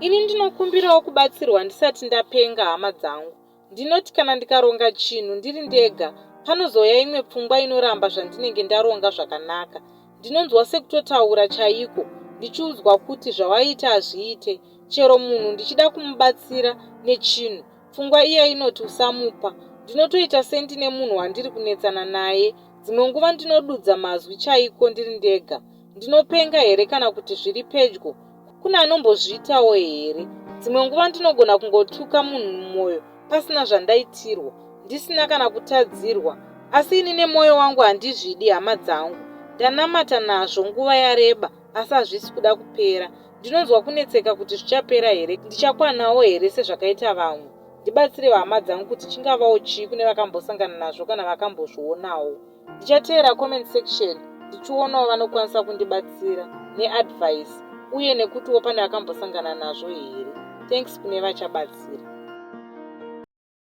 Ini ndinokumbirawo kubatsirwa ndisati ndapenga hama dzangu. Ndinoti kana ndikaronga chinhu ndiri ndega, panozouya imwe pfungwa inoramba zvandinenge ndaronga zvakanaka. Ndinonzwa sekutotaura chaiko ndichiudzwa kuti zvawaita hazviite. Chero munhu ndichida kumubatsira nechinhu, pfungwa iya inoti usamupa. Ndinotoita sendine munhu wandiri kunetsana naye. Dzimwe nguva ndinodudza mazwi chaiko ndiri ndega. Ndinopenga here kana kuti zviri pedyo? Kune anombozviitawo here? Dzimwe nguva ndinogona kungotuka munhu mumwoyo pasina zvandaitirwa, ndisina kana kutadzirwa. Asi ini nemwoyo wangu handizvidi hama dzangu. Ndanamata nazvo nguva yareba asi hazvisi kuda kupera. Ndinonzwa kunetseka kuti zvichapera here, ndichakwanawo here sezvakaita vamwe. Ndibatsirewo hama dzangu kuti chingavawo chii kune vakambosangana nazvo kana vakambozvionawo. Ndichateera comment section ndichionawo vanokwanisa kundibatsira neadvice uye nekutiwo pane vakambosangana nazvo here. Thanks kune vachabatsira.